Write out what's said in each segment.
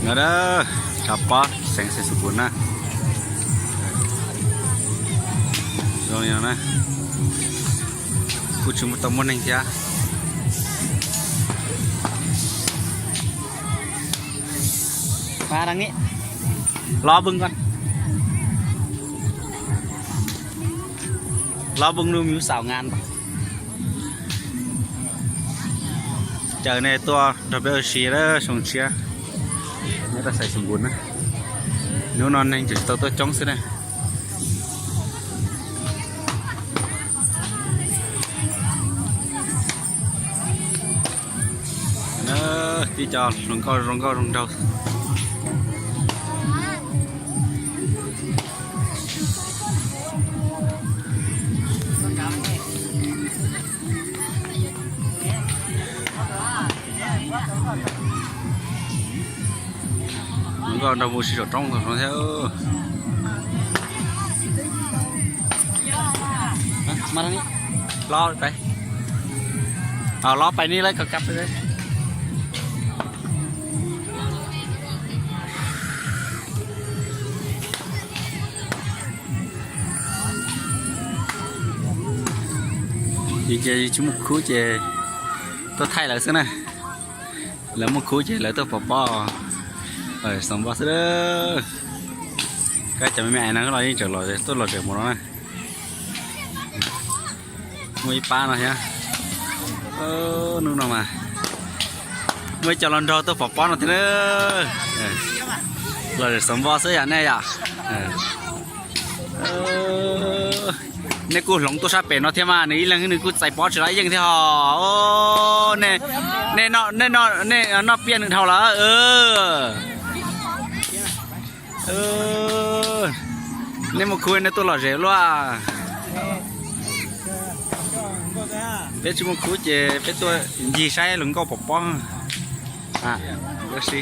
No a, tshav pob xeev Xais Xais Npum na. Zoo li no na. Kuj tsis muaj tau muaj neeg thiab. Lo bưng con. Lo bưng nu miu xaum ngan. Caw nej tuaj nrog peb ua si lawm xyoo tshiab. Nyob rau Xais Xais Npum na. Hnub no neeg tseem tsis tau tuaj coob xwb na. Tib co hluas nkauj zoo nkauj zoo nraug. Hluas nkauj nraug mus si saum roob thiab. Lo pais, lo pais ni lawv kov kab. Ces tsis muaj khub ces tuaj thaij lawv xwb na. Lawv muaj khub ces lawv tuaj pov pob, xov npoj xwb. Kab cov me me ais no los yeej tseem los tuaj los tseem mus no na. Muaj ib pab no thiab. Hnub no mas muaj ib co los nrog tuaj pov pob no thiab na. Los tseem xov npoj xwb yom nej yom. Nej kuj hloov tuaj sab pem no thiab mas nws ib leeg nws kuj txais pob tsis tau yeej thiab ho. Nej, nej noj piaj nws dhau lawm. Nej muaj khub nej tuaj lom zem luaj. Peb tsis muaj khub ces peb tuaj ncig saib hluas nkauj pov pob. Si.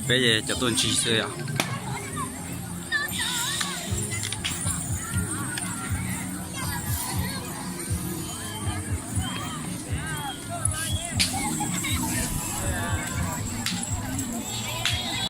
Peb cov tuaj ncig xwb yom.